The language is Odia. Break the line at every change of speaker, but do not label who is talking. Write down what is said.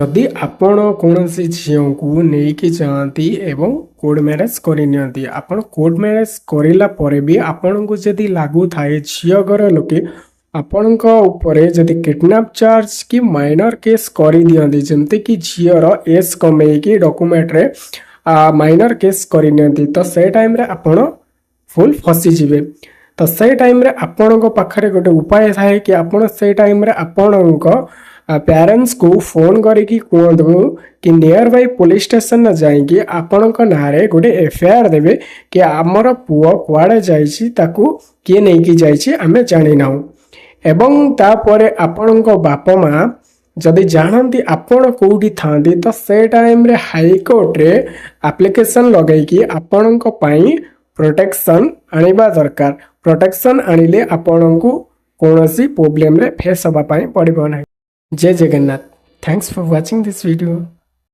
ଯଦି ଆପଣ କୌଣସି ଝିଅଙ୍କୁ ନେଇକି ଯାଆନ୍ତି ଏବଂ କୋର୍ଟ ମ୍ୟାରେଜ୍ କରିନିଅନ୍ତି, ଆପଣ କୋର୍ଟ ମ୍ୟାରେଜ୍ କରିଲା ପରେ ବି ଆପଣଙ୍କୁ ଯଦି ଲାଗୁଥାଏ, ଝିଅ ଘର ଲୋକେ ଆପଣଙ୍କ ଉପରେ ଯଦି କିଡ଼ନାପ୍ ଚାର୍ଜ କି ମାଇନର କେସ୍ କରିଦିଅନ୍ତି, ଯେମିତିକି ଝିଅର ଏଜ୍ କମେଇକି ଡକୁମେଣ୍ଟରେ ମାଇନର କେସ୍ କରିନିଅନ୍ତି, ତ ସେ ଟାଇମ୍ରେ ଆପଣ ଫୁଲ୍ ଫସିଯିବେ। ତ ସେଇ ଟାଇମ୍ରେ ଆପଣଙ୍କ ପାଖରେ ଗୋଟେ ଉପାୟ ଥାଏ କି ଆପଣ ସେଇ ଟାଇମ୍ରେ ଆପଣଙ୍କ ପ୍ୟାରେଣ୍ଟସ୍କୁ ଫୋନ୍ କରିକି କୁହନ୍ତୁ କି ନିୟର ବାଇ ପୋଲିସ ଷ୍ଟେସନରେ ଯାଇକି ଆପଣଙ୍କ ନାଁରେ ଗୋଟେ ଏଫଆଇଆର୍ ଦେବେ କି ଆମର ପୁଅ କୁଆଡ଼େ ଯାଇଛି, ତାକୁ କିଏ ନେଇକି ଯାଇଛି, ଆମେ ଜାଣିନାହୁଁ। ଏବଂ ତାପରେ ଆପଣଙ୍କ ବାପା ମା ଯଦି ଜାଣନ୍ତି ଆପଣ କେଉଁଠି ଥାଆନ୍ତି, ତ ସେ ଟାଇମ୍ରେ ହାଇକୋର୍ଟରେ ଆପ୍ଲିକେସନ୍ ଲଗାଇକି ଆପଣଙ୍କ ପାଇଁ ପ୍ରୋଟେକ୍ସନ୍ ଆଣିବା ଦରକାର। ପ୍ରୋଟେକ୍ସନ୍ ଆଣିଲେ ଆପଣଙ୍କୁ କୌଣସି ପ୍ରୋବ୍ଲେମରେ ଫେସ୍ ହେବା ପାଇଁ ପଡ଼ିବ ନାହିଁ। ଜୟ Jagannath. Thanks for watching this video.